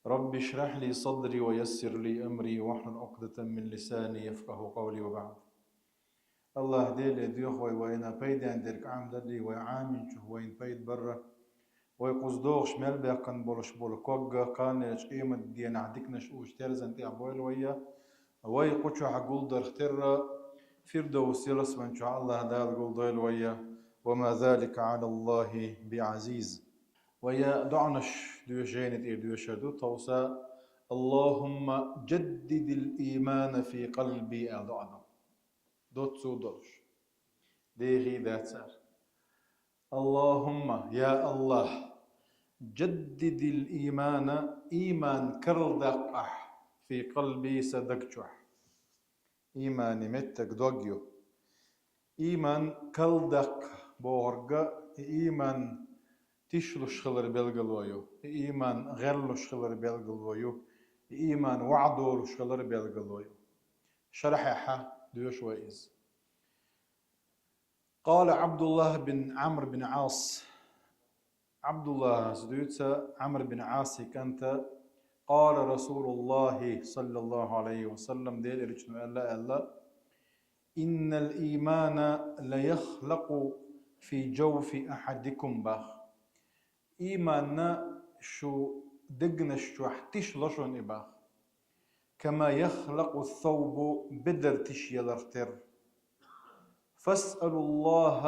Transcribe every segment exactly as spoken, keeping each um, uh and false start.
رب اشرح لي صدري ويسر لي أمري واحلل عقدة من لساني يفقهوا قولي وبعد. АллахӀ Деле доьху вай вайна пайден дерг Ӏамадале, вай Ӏамийначух вайна пайда барра. Вай кхуза догӀуш мел баьккхина болуш болу ког а кхана йолчу къематдийнахь диканаш уьш терзан тӀехь бойла вай а. Вай кху чохь гулдарх терра, Фирдовс ялсамани чохь АллахӀ Дала гулдойла вай а. وما ذلك على الله بعزيز. Вай а доӀанаш доьшуш жайна тӀера доьшур ду, тховса: اللهم جدد الإيمان في قلبي аьлла доӀа ду. Доцца долуш. Дехий дац цара. اللهم, я АллахӀ, جدد الإيمان, ийман карладаккха ахь, في قلبي, сан даг чохь. Ийманан меттиг дог ю. Ийман карладаккха бохург, и ийман тишлуш хилар белгало ю, и ийман гӀерлуш хилар белгало ю, и ийман вахьдолуш хилар белгало ю. Шархьехь доьшу вай иза. قال عبد الله بن عمرو بن العاص. ӀабдуллахӀас дуьйцу, Ӏамр бин Ӏасий кӀанта: قال رسول الله صلى الله عليه وسلم, Делан Элчано аьлла, аьлла: إن الإيمان ليخلق في جوف أحدكم, бах. Ийман шу дегнаш чохь тишло шуна и, бах. كما يخلق الثوب, бедар тишъяларх тера. فاسألوا الله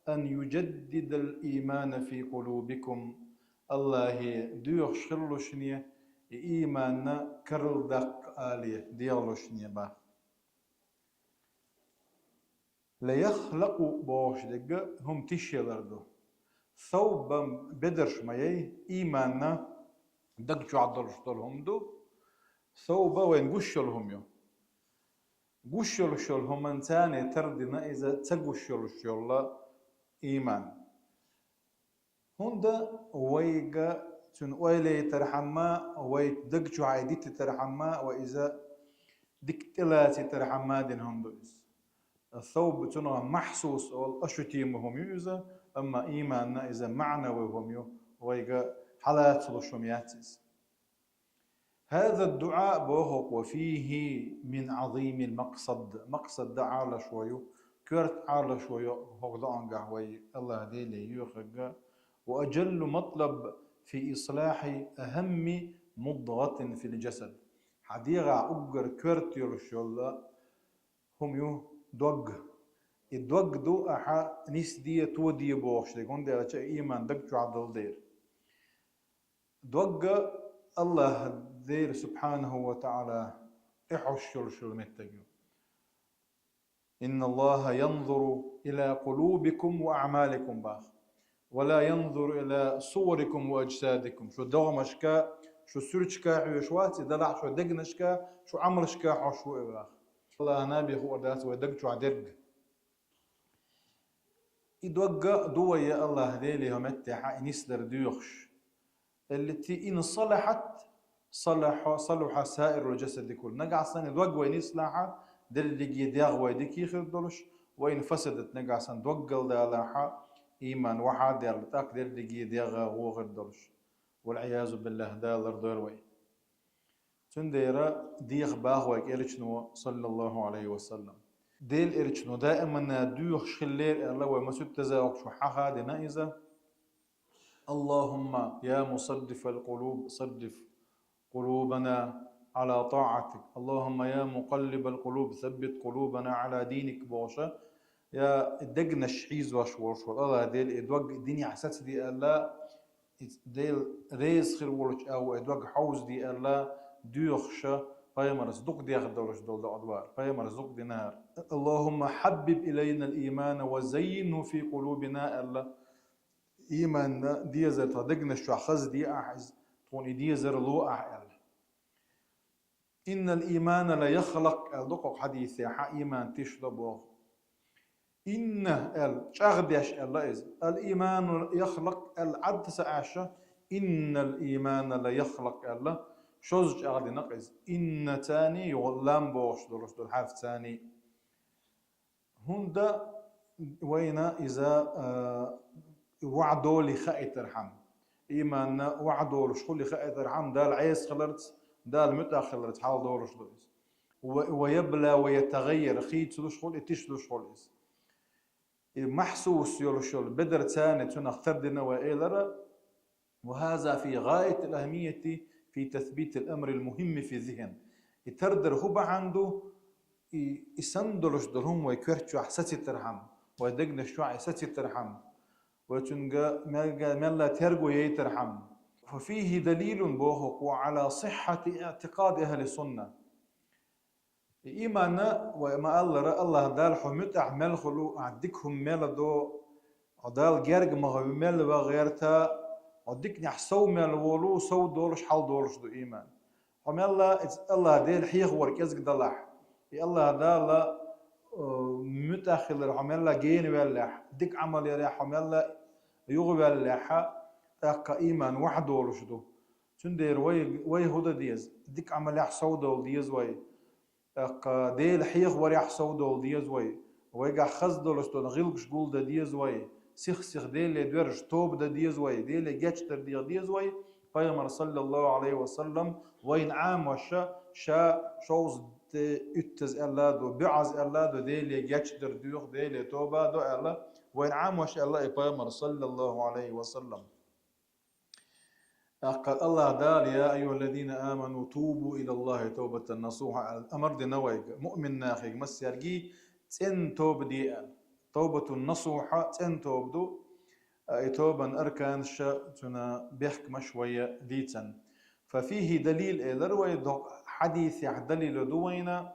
أن يجدد الإيمان في قلوبكم. АллахӀе доьхуш хила шуна и ийман карладаккха алий дегӀ шуна, бах. ليخلق бохуш дерг хӀума тишъялар ду. Савбан бедарш ма яй, ийман даг чохь долуш долу хӀума ду. Савба вайна гуш йолу хӀума ю. Гуш йолуш йолу хӀуманца тардина иза ца гуш йолуш йолу ийман. ХӀунда вайга цуьнан ойла яйтархьама, вай даг чохь дититархьама, вай иза дика тӀелацийтархьама дина хӀума ду иза. Савба цунах махьсус олу, ощутимо хӀума ю иза, амма ийманна иза маънави хӀума ю, вайга хьалацалуш хӀума яц иза. هذا الدعاء боху, وفيه من عظيم المقصد. Макъсад дан Ӏалашо ю, коьрта Ӏалашо ю хӀокху доӀангахь вай АллахӀ Деле йоьхург. وأجل مطلب في إصلاح أهم مضغة في الجسد. Хьан дегӀахь уггар коьрта йолуш йолу хӀума ю дог. И дог ду ахьа нисде, тоде бохуш дерг, хӀунда аьлча ийман даг чохь долу дела. Дог АллахӀ Дела субхьанаху ва таӀала тӀехьош йолуш йолу меттиг ю. إن الله ينظر إلى قلوبكم وأعمالكم, бах. ولا ينظر إلى صوركم وأجسادكم. Шу догӀмашка, шу суьрташка хьоьжуш вац и, делахь шу дегнашка, шу Ӏамалшка хьоьжуш ву и, бах. АллахӀ набе хуур дац вай даг чохь дерг. И дог ду вай АллахӀ Деле хӀокху меттехь и нисдар доьхуш. التي إن صلحت صلح، صلح سائر الجسد كله. Нагахь санна дог вай нислахь, дерриге дегӀ вай дика хир долуш, وإن فسدت, нагахь санна дог галдалахь, ийман вахьа а даьлла, тӀаккха дерриге дегӀ вон хир долуш. والعياذ بالله, Дала лардойла вай. Цундела деха боху вайга Элчано, саллаллаху Ӏалайхи ва саллам. Делан Элчано даиманна доьхуш хиллера аьлла, вай масуьттаза воккхачо хьахадина иза. اللهم يا مصرف القلوب صرف قلوبنا على طاعتك. اللهم يا مقلب القلوب ثبت قلوبنا على دينك бохуш, я дегнаш хьийзош волуш волу АллахӀ Дела и дог динехь сацаде аьлла, и Дела реза хир волчу агӀор и дог хьовзаде аьлла, доьхуш, пайхамарца дукха дехар долуш долу доӀа ду хӀара, пайхамарца дукха дина хӀара. اللهم حبب إلينا الإيمان وزينه في قلوبنا аьлла, ийман дезар тхан дегнаш чохь хазаде ахь иза, тхуна и дезар ло ахь аьлла. إن الإيمان ليخلق аьлла ду кху хьадисехь, ийман тишло боху. إن аьлла, чӀагӀдеш аьлла иза. الإيمان يخلق аьлла Ӏад ца Ӏаш, إن الإيمان ليخلق аьлла, шозза чӀагӀдина-кх иза. إن цани, юха лам бохуш долуш долу хьарф цани. ХӀунда вайна иза, а, ваӀдоли хаийтархьама. Ийманна вахьа долуш хуьлу хаийтархьама, Далла Ӏеса хиларца, Далла муьтӀахь хиларца хьал долуш ду иза. Ва, ва ябла ва ятагӀаййар, хийцалуш хуьлу, тишлуш хуьлу иза. И махьсус йолуш йолу бедарца царна цунах тардина вай элира, ва хаза фи гӀаятил ахӀамиятти фи тасбитил амрил мухӀимми фи зихӀн. И тардар хӀун бахьана ду, и, и санна долуш долу хӀума вай коьрта чохь сацитархьама, вай дегнаш чохь и сацитархьама, вай цуьнга мел-, мелла терго яйтархьама. Фа фихи далилун боху кху Ӏала сиххьати иътикъади ахӀли сунна. И ийманна вай ма-аллара, АллахӀ Дала хьо муьтӀахь мел хуьлу, ахь дика хӀума мел до, хьо Далла герга ма хьо мел ван гӀерта, хьо диканехь сов мел волу, сов долуш хьал долуш ду ийман. Хьо мелла иза АллахӀ Дела хьехавар кӀезиг далахь, и АллахӀ Дала, э, муьтӀахь хилар хьо мелла гена ваьллехь, дика Ӏамал ярехь хьо мелла юха ваьллехьа, тӀаккха ийман вахьа долуш ду. Цундела вай, вай хӀун дан деза? Дика Ӏамалехь сов довла деза вай. ТӀаккха Дела хьехаварехь сов довла деза вай. Вайгахь хаза долуш долу гӀиллакхаш гулдан деза вай. Сих-сиха Деле доьрзуш тоба дан деза вай. Деле гечдар деха деза вай. Пайхамар, саллаллаху Ӏалайхи ва саллам, вайна Ӏамош, ша шовзткъе уьттаза аьлла а ду, боьӀаза аьлла а ду, Деле гечдар доьху, Деле тоба а до аьлла, вайна Ӏамош аьлла и Пайхамар, саллаллаху Ӏалайхи ва саллам. ТӀаккха АллахӀ Дала: «Я айюхаллазина аману, тубу илаллахӀи тавбатан насухӀа», аьлла, амар дина вайга, муъмин нахега массаьргий, цӀена тоба де аьлла. Тавбатун насухӀа цӀена тоба ду, а, и тобан арканаш, цуьнан бехкамаш вай дийцина. Фа фихи далил, элира вай, докъ-, хьадисехь далил ду вайна,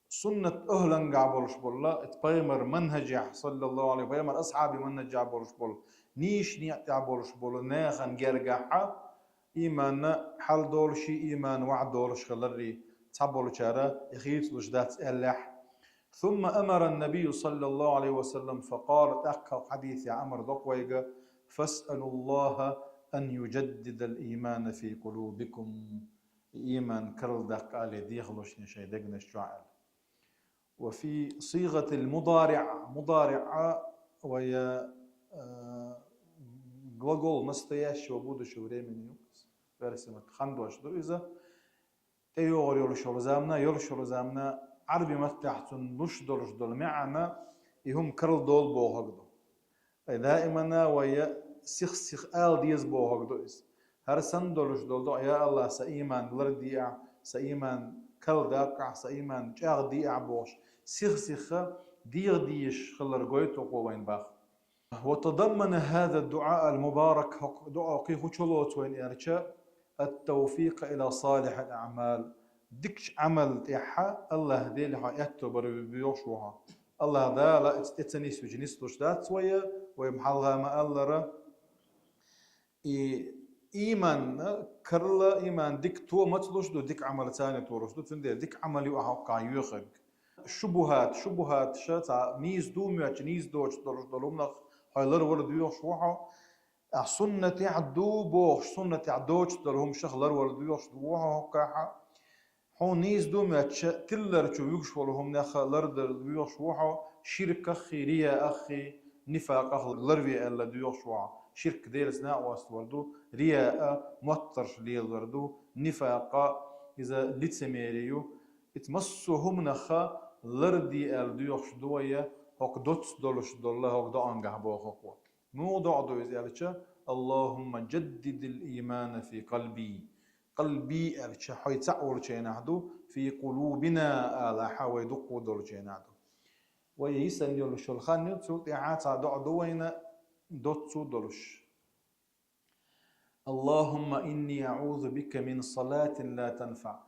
суннат ахӀлангахь болуш болу, пайхамар манхӀажехь, саллаллаху Ӏалайхи, пайхамар асхьаби манхӀажехь болуш болу, нийса некъа тӀехь болуш болу нахана гергахь, ийманна хьал долуш, ийман вахьа долуш хиларий, цхьаболчара и хийцалуш дац аьллехь. Сумма амара ан-набийю, саллаллаху Ӏалайхи ва саллам, факъала, тӀаккха хьадисехь амар докъу вайга: «Фасъалуллаха ан южаддидал иймана фи къулубикум». Ийман карладаккха аьлла дехалушне шайн дегнаш чохь аьлла. Ва фи сигъатил мудариъ, мудариъ вай, э, глагол настоящего, будущего времени ю. Версия ма-, хандош ду иза. ТӀейогӀур йолуш йолу замана, йолуш йолу замана, Ӏарби маттахь цунна луш долуш долу маьӀна, и хӀума карладовла бохург ду. Ай, даимана вай сих-сиха ала деза бохург ду иза. ХӀара санна долуш долу доӀа: «Я АллахӀ, сан ийман лардиа, сан ийман карладаккха, сан ийман чӀагӀдиа», бохуш, сих-сиха деха дезаш хилар гойту кхо вайн бах. Ва тадаммана хаза дуӀа ал-мубарак, хӀокху доӀа кхин хӀун чулоцу вайн аьлча, ат-тавфикъа ила салихьил аъмал, дикачу Ӏамал тӀехь АллахӀ Дела хьо аьтто бар вуьйш ву хьо. АллахӀ Дала эц-, эца нисвича нислуш дац вай, вай хьалха ма-аллара. И ийман карла, ийман дика то маца луш ду, дика Ӏамал царна то луш ду, цундела дика Ӏамал ю ахь хӀокхахь йоьхург. ШубухӀат, шубухӀат ша цхьа нийса ду моьттуш, нийса доцуш долуш долу хӀуманах хьо ларвала доьхуш ву хьо. Ахь суннатехь ду бохуш, суннатехь доцуш долу хӀуманах ларвала доьхуш ву хьо хӀокхахь. Хьуна нийса ду моьттуш, тиллар чу вуьгуш волу хӀуманах лардала воьхуш ву хьо, ширкаххий, рияаххий, нифакъах ларве аьлла доьхуш ву хьо. Ширк Делаца накъост вар ду, рияа моттарш лелавар ду, нифакъа иза лицемерие ю. Ица массо а хӀуманах ларде аьлла доьхуш ду вай, хӀокху доцца долуш долу, хӀокху доӀангахь боху кхо. Муха доӀа ду иза аьлча: «Аллахумма жаддидил иймана фи къалби». Къалби аьлча хьо цхьаъ волчу хенахь ду, фи къулубина алахь вай дуккха долчу хенахь ду. Вай йисина йолуш йолу хан ю, цул тӀаьхьа цхьа доӀа ду вайна доцца долуш. «Аллахумма инни аъузу бика мин салатин ла танфаъ».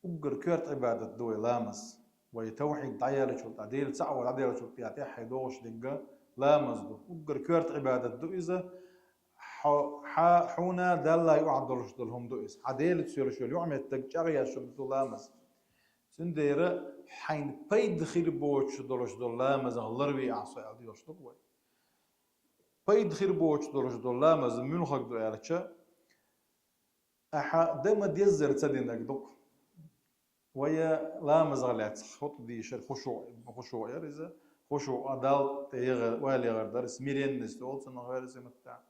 Уггар коьрта Ӏибадат ду вай ламаз. Вай тавхьид дӀаяьллачул тӀаьхьа, Дела цхьаъ вар дӀаделлачул тӀаьхьа, тӀаьххье догӀуш дерг ламаз ду. Уггар коьрта Ӏибадат ду иза. Хьо-, хьа-, хьуна Далла юкъахь долуш долу хӀума ду иза. Хьан Делаца йолуш йолу юкъаметтиг чӀагӀъеш хӀума ду ламаз. Цундела хьайна пайда хир боцуш долуш долу ламазах ларве ахь со аьлла доьхуш ду вай. Пайда хир боцуш долуш долу ламаз муьлхарг ду аьлча, ахьа дан ма-деззара ца динарг ду-кх. Вай ламазах лаьцна хутӀба дийшар хушуъ, хушуъ яра иза. Хушу а Далла тӀе яха ойла яхар дар, смиренность олу цунах верасиматта.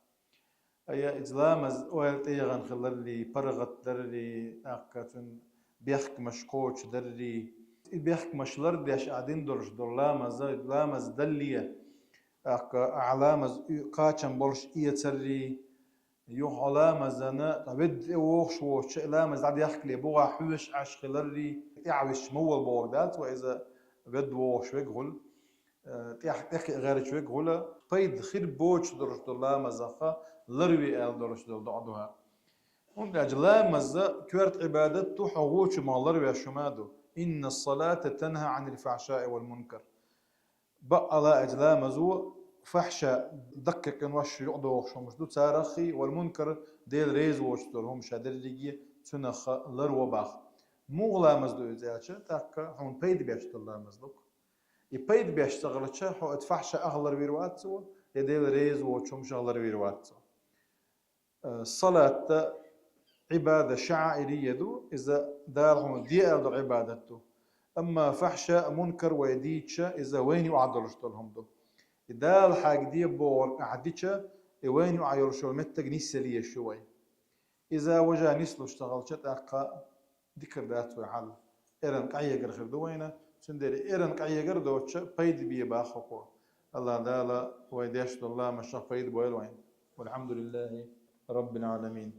Ая иза ламаз ойла тӀе яхана хиларли, паргӀат дарли, тӀаккха цуьнан бехкамаш кхочушдарри. И бехкамаш лардеш а дина долуш долу ламаза, ламаз далле, тӀаккха ахьа ламаз кхачам болуш эцарри, юха ламазана ведда тӀе вогӀуш воцучу ламаз дӀадехкале буха хьоьжуш Ӏаш хиларри, тӀаьхьависча ма волу бохург дац вай иза, ведда вогӀуш вега хуьлу, тӀех-, тӀекхиа гӀерташ вега хуьлу, пайда хир боцуш долуш долу ламазах ларве аьлла долуш долу доӀа ду хӀара. ХӀунда аьлча ламаза коьрта Ӏибадат ду, хьо вочу ма ларвеш хӀума ду. Инна салата танха анил фахьшаи вал мункар. Бакъала аьлча ламазо фахьша, даккхий къинош юкъадохуш хӀумаш ду, цараххий, вал мункар, Дела реза воцуш долу хӀума ша дерриге цунах ларво баха. Муха ламаз ду иза аьлча, тӀаккха хьуна пайда беш долу ламаз ду. И пайда беш ца хилча, хьо оцу фахьша ахларвийр вац цо, я Дела реза воцу хӀумашах ларвийр вац цо. Э, салатта Ӏибада шаӀирия ду, иза Дала хьуна де аьлла долу Ӏибадат ду. Амма фахьша а мункар вай дийча, иза вайна юкъахь долуш долу хӀума ду. И Дала хьайга де бохург ахьа дича, и вайна юкъахь йолуш йолу меттиг нисъяла езаш ю вай. Иза важа нислуш ца хилча, тӀаккха дика дац вай хьал. Эрна къахьегар хир ду вайна. Цундела эрна къахьегар доцуча пайда бе баха хӀокхо. АллахӀ Дала вай деш долу ламазах пайда бойла вайна. Валхьамдулиллахи Раббил Ӏаламин.